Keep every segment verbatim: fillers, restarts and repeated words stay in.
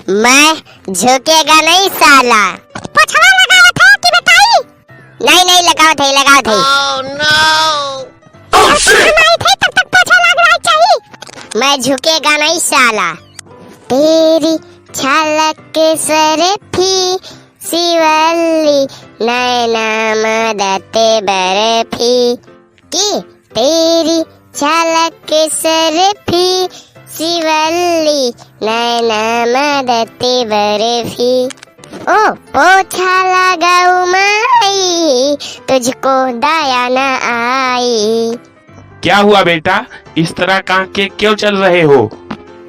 मैं झुकेगा नहीं साला। पोछवा लगावत है कि बताई? नहीं, नहीं, लगावत है, लगावत है। Oh, no! जब तक हम आई थे, तब तक पोछा लाग रहा चाहिए। मैं झुकेगा नहीं साला। तेरी झलक सरफी शिवल्ली, नैना मदद बर्फी। की तेरी झलक सरफी शिवल्ली, नैना मदद बर्फी। ओ पोछा लगाऊ माई, तुझको दया न आई। क्या हुआ बेटा, इस तरह कांख के क्यों चल रहे हो?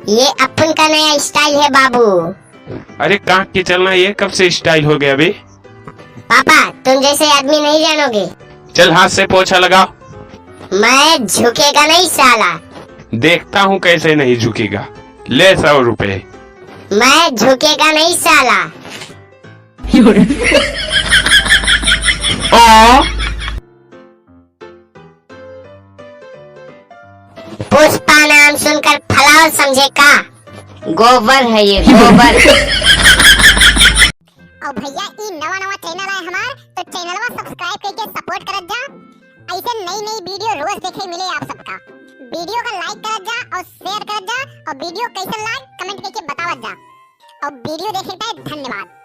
ये अपन का नया स्टाइल है बाबू। अरे, कांख के चलना ये कब से स्टाइल हो गया बे? पापा, तुम जैसे आदमी नहीं जानोगे। चल, हाथ से पोछा लगाओ। मैं झुकेगा नहीं साला। देखता हूँ कैसे नहीं झुकेगा। ले सौ रुपए। मैं झुकेगा नहीं साला। ओ। पुष्पा नाम सुनकर फलाव समझे का? गोबर है ये, गोबर। और भैया, ई नवा नवा चैनल है हमार, तो चैनलवा सब्सक्राइब करके सपोर्ट करत जा। ऐसे नई नई वीडियो रोज देखे मिले आप सबका। वीडियो का लाइक करत जा और शेयर करत जा, और वीडियो कैसन लाग कमेंट करके बतावत जा। और वीडियो देखे के धन्यवाद।